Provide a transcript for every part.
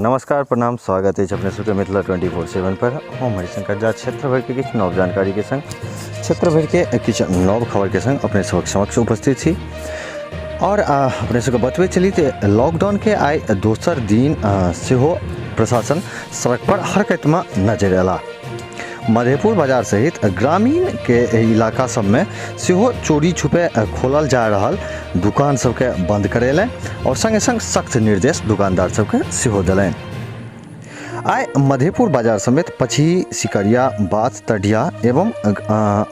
नमस्कार, प्रणाम, स्वागत अछि अपने सबके मिथिला 24/7 पर। हम हरिशंकर झा क्षेत्र भरिके किछु नव जानकारीके संग, क्षेत्र भरिके किछु नव खबरके संग अपने सबक समक्ष उपस्थित छी। और अपने सबके बतबै चली तऽ लॉकडाउनके आइ दोसर दिन सेहो प्रशासन सड़क पर हरकतमे नजरि अयला। मधेपुर बाजार सहित ग्रामीण के इलाका सबमे सेहो चोरी छुपे खोलल जा रहल दुकान सबके बंद करेलनि और संगे संग सख्त निर्देश दुकानदार सबके सेहो देलनि। आइ मधेपुर बाजार समेत पछी, सिकरिया, बाथ, तडिया एवं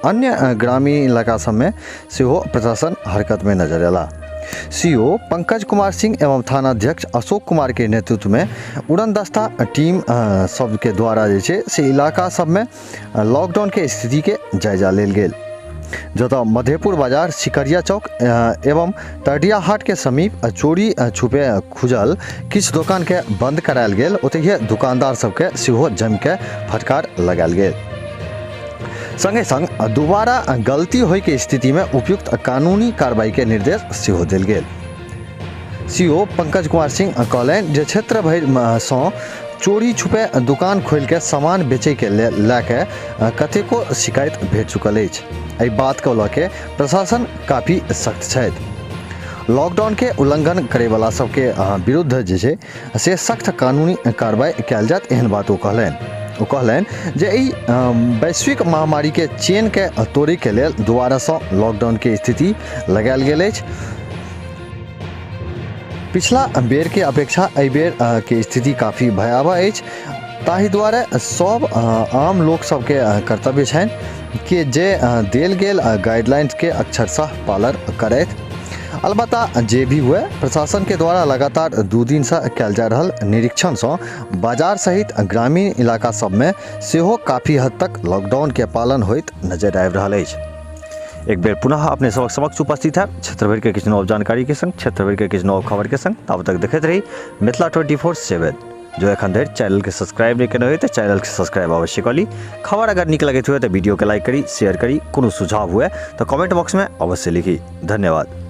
अन्य ग्रामीण इलाका सबमे सेहो प्रशासन हरकत में नजर अयला। सीओ पंकज कुमार सिंह एवं थानाध्यक्ष अशोक कुमार के नेतृत्व में उड़न दस्ता टीम सबके द्वारा जे छै से इलाका सबमे लॉकडाउन के स्थिति के जायजा लेल गेल। जतऽ मधेपुर बाजार, सिकरिया चौक एवं तडिया हाट के समीप चोरी छुपे खुजल किछु दोकान के बंद करायल गेल। ओतहिए दुकानदार सबके सेहो जमि के फटकार लगायल गेल। संगे संग दोबारा गलती होय के स्थिति में उपयुक्त कानूनी कार्रवाई के निर्देश सेहो देल गेल। सीओ पंकज कुमार सिंह कहलनि जे क्षेत्र भरि सँ चोरी छुपे दुकान खोलि के सामान बेचै के लए के कतेको शिकायत भेट चुकल अछि। एहि बात के लऽ के प्रशासन काफी सख्त छथि। लॉकडाउन के उल्लंघन करे वाला सबके विरुद्ध जे छै से सख्त कानूनी कार्रवाई कयल जायत, एहन बात ओ कहलनि। ओ कहलनि जे एहि वैश्विक महामारी के चेन के तोड़ै के लेल दोबारा सँ लॉकडाउन के स्थिति लगायल गेल अछि। पिछला बेर के अपेक्षा एहि बेर के स्थिति काफी भयावह अछि, ताहि दुआरे सब आम लोक सबके कर्तव्य छनि कि जे देल गेल गाइडलाइंस के अक्षरशः पालन करथि। अलबत्ता जे भी हुए, प्रशासन के द्वारा लगातार 2 दिन से कयल जा रहल निरीक्षण सँ बाजार सहित ग्रामीण इलाका सबमे सेहो काफी हद तक लॉकडाउन के पालन होइत नजर आबि रहल अछि। एक बेर पुनः अपने सबक समक्ष उपस्थित है क्षेत्र भरि के किछु नव जानकारी के संग, क्षेत्र भरि के किछु नव खबर के संग। ताबत तक देखैत रही मिथिला 24/7। जो एखन धरि चैनल के सब्सक्राइब नहीं केने होय तऽ चैनल के सब्सक्राइब अवश्य कऽ ली। खबर अगर नीक लगैत हुए तऽ वीडियो के लाइक करी, शेयर करी। कोनो सुझाव हुए तऽ कमेंट बॉक्स में अवश्य लिखी। धन्यवाद।